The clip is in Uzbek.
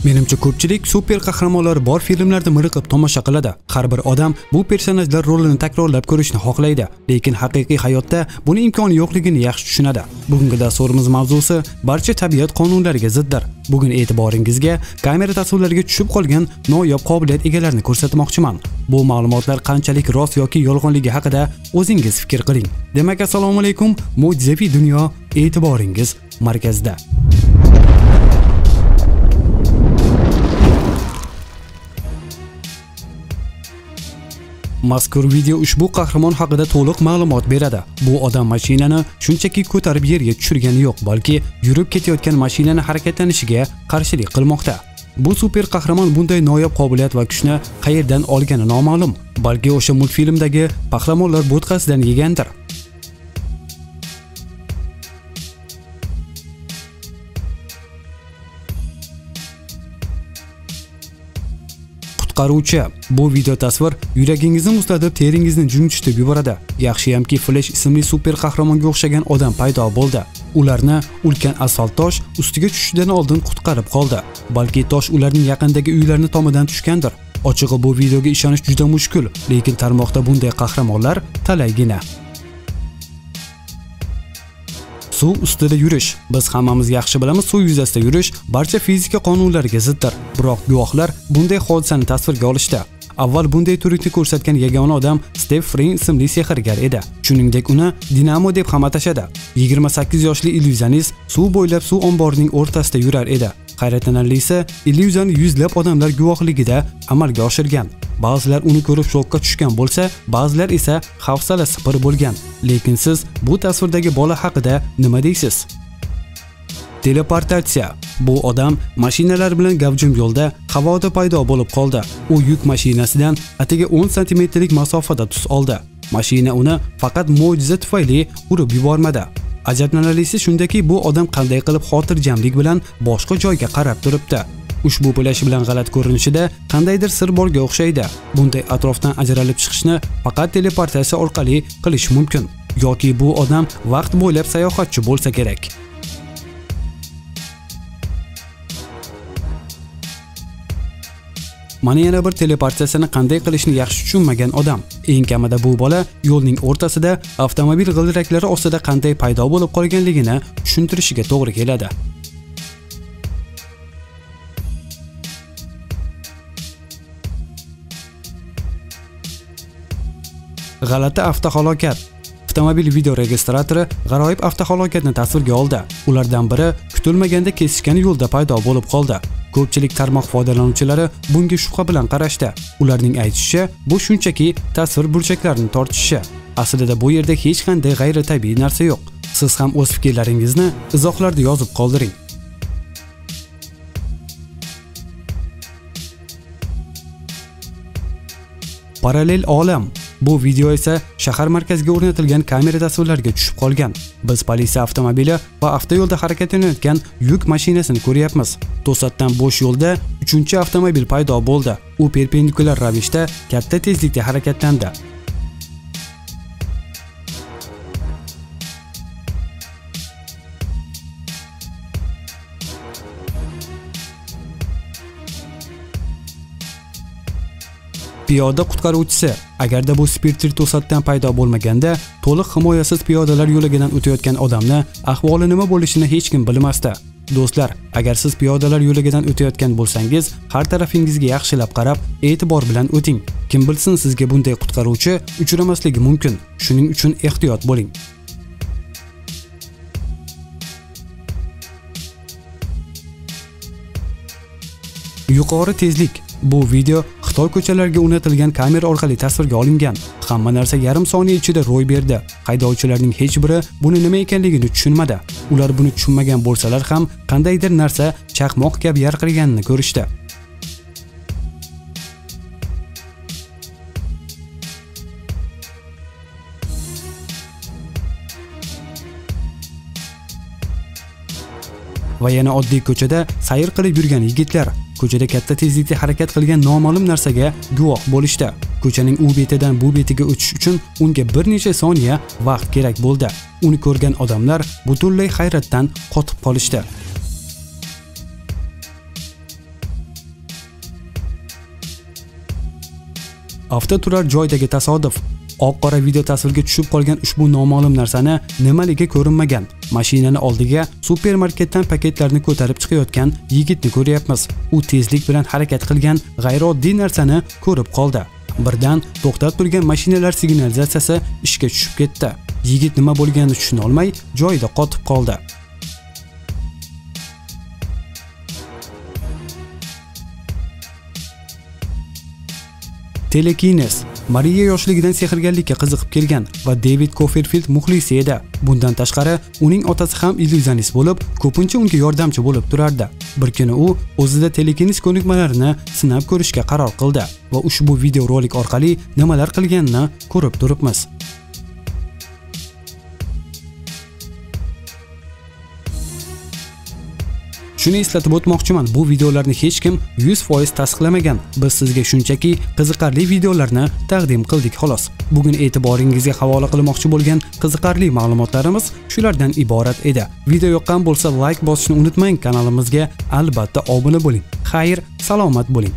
Menimcha ko'pchilik super qahramonlar bor filmlarda miriqib tomosha qiladi. Har bir odam bu personajlar rolini takrorlab ko'rishni xohlaydi, lekin haqiqiy hayotda buni imkoni yo'qligini yaxshi tushunadi. Bugungi dasturimiz mavzusi barcha tabiat qonunlariga ziddir. Bugun e'tiboringizga kamera tasvirlariga tushib qolgan noyob qobiliyat egalarini ko'rsatmoqchiman. Bu ma'lumotlar qanchalik rost yoki yolg'onligi haqida o'zingiz fikr qiling. Demak, assalomu alaykum, mo'jizaviy dunyo e'tiboringiz markazida. Mazkur video ushbu qahramon haqida to'liq ma'lumot beradi. Bu odam mashinani shunchaki ko'tarib yerga tushirgani yo'q, balki yurib ketayotgan mashinani harakatlanishiga qarshilik qilmoqda. Bu super qahramon bunday noyob qobiliyat va kuchni qayerdan olgani noma'lum, balki o'sha multfilmdagi pahlavonlar bo'tqasidan yegandir. Qutqaruvchi. Bu video tasvir yuragingizni muzlatib, teringizni junjitib yuboradi. Yaxshiyamki Flash ismli super qahramonga o'xshagan odam paydo bo'ldi. Ularni ulkan asfalt tosh ustiga tushishidan oldin qutqarib qoldi. Balki tosh ularning yaqindagi uylarni tomidan tushgandir. Ochig'i bu videoga ishonish juda mushkul, lekin tarmoqda bunday qahramonlar talaygina. Suv ustida yurish. Biz hammamiz yaxshi bilamiz, suv yuzasida yurish barcha fizika qonunlariga ziddir. Biroq guvohlar bunday hodisani tasvirga olishdi. Avval bunday trukni ko'rsatgan yagona odam Steve Fring ismli sehrgar edi. Shuningdek, uni Dinamo deb ham atashadi. 28 yoshli illyuzionist suv bo'ylab suv omborining o'rtasida yurar edi. Hayratlanarlisi, illyuziyani yuzlab odamlar guvohligida amalga oshirgan. Ba'zilar uni ko'rib shokka tushgan bo'lsa, ba'zilar esa hafsalasi pir bo'lgan. Lekin siz bu tasvirdagi bola haqida nima deysiz? Teleportatsiya. Bu odam mashinalar bilan gavjum yo'lda havoda paydo bo'lib qoldi. U yuk mashinasidan atigi 10 santimetrlik masofada tus oldi. Mashina uni faqat mo'jiza tufayli urib yubormadi. Ajablanarlisi shundaki, bu odam qanday qilib xotirjamlik bilan boshqa joyga qarab turibdi. Ushbu bo'lashi bilan g'alati ko'rinishida qandaydir sir borga o'xshaydi. Bunday atrofdan ajralib chiqishni faqat teleportatsiya orqali qilish mumkin yoki bu odam vaqt bo'ylab sayohatchi bo'lsa kerak. Mana yana bir teleportatsiyani qanday qilishni yaxshi tushunmagan odam. Eng kamida bu bola yo'lning o'rtasida avtomobil g'ildiraklari ostida qanday paydo bo'lib qolganligini tushuntirishiga to'g'ri keladi. G'alati avtohalokat. Avtomobil video registratori g'aroyib avtohalokatni tasvirga oldi. Ulardan biri kutilmaganda kesishgan yo'lda paydo bo'lib qoldi. Ko'pchilik tarmoq foydalanuvchilari bunga shubha bilan qarashdi. Ularning aytishicha, bu shunchaki tasvir burchaklarini tortishishi. Aslida bu yerda hech qanday g'ayritabiiy narsa yo'q. Siz ham o'z fikrlaringizni izohlarda yozib qoldiring. Parallel olam. Bu video esa shahar markaziga o'rnatilgan kamera tasvirlariga tushib qolgan. Biz politsiya avtomobili va avtoyo'lda harakatlanayotgan yuk mashinasini ko'ryapmiz. To'satdan bo'sh yo'lda 3-avtomobil paydo bo'ldi. U perpendikulyar ravishda katta tezlikda harakatlandi. Piyoda qutqaruvchisi. Agarda bu spirtli to'satdan paydo bo'lmaganda, to'liq himoyasiz piyodalar yo'lagidan o'tayotgan odamni ahvoli nima bo'lishini hech kim bilmasdi. Do'stlar, agar siz piyodalar yo'lagidan o'tayotgan bo'lsangiz, har tarafingizga yaxshilab qarab, e'tibor bilan o'ting. Kim bilsin, sizga bunday qutqaruvchi uchramasligi mumkin. Shuning uchun ehtiyot bo'ling. Yuqori tezlik. Bu video Xitoy ko'chalariga o'rnatilgan kamera orqali tasvirga olingan. Hamma narsa yarim soniya ichida ro'y berdi. Haydovchilarning hech biri buni nima ekanligini tushunmadi. Ular buni tushunmagan bo'lsalar ham qandaydir narsa chaqmoq kabi yarqiraganini ko'rishdi. Va yana oddiy ko'chada sayr qilib yurgan yigitlar ko'chada katta tezlikda harakat qilgan noma'lum narsaga guvoh bo'lishdi. Ko'chaning u betidan bu betiga o'tish uchun unga bir necha soniya vaqt kerak bo'ldi. Uni ko'rgan odamlar butunlay hayratdan qotib qolishdi. Avtoturar joydagi tasodif. Oq-qora video tasvirga tushib qolgan ushbu noma'lum narsani nimaligi ko'rinmagan. Mashinani oldiga supermarketdan paketlarni ko'tarib chiqayotgan yigitni ko'ryapmiz. U tezlik bilan harakat qilgan g'ayrioddiy narsani ko'rib qoldi. Birdan to'xtab turgan mashinalar signalizatsiyasi ishga tushib ketdi. Yigit nima bo'lganini tushuna olmay joyida qotib qoldi. Telekinez. Mariya yoshligidan sehrgarlikka qiziqib kelgan va David Copperfield muxlisi edi. Bundan tashqari, uning otasi ham illyuzionist bo'lib, ko'pincha unga yordamchi bo'lib turardi. Bir kuni u o'zida telekinez ko'nikmalarini sinab ko'rishga qaror qildi va ushbu videorolik orqali nimalar qilganini ko'rib turibmiz. Shuni eslatib o'tmoqchiman, bu videolarni hech kim 100% tasdiqlamagan. Biz sizga shunchaki qiziqarli videolarni taqdim qildik xolos. Bugun e'tiboringizga havola qilmoqchi bo'lgan qiziqarli ma'lumotlarimiz shulardan iborat edi. Video yoqqan bo'lsa like bosishni unutmang, kanalimizga albatta obuna bo'ling. Xayr, salomat bo'ling.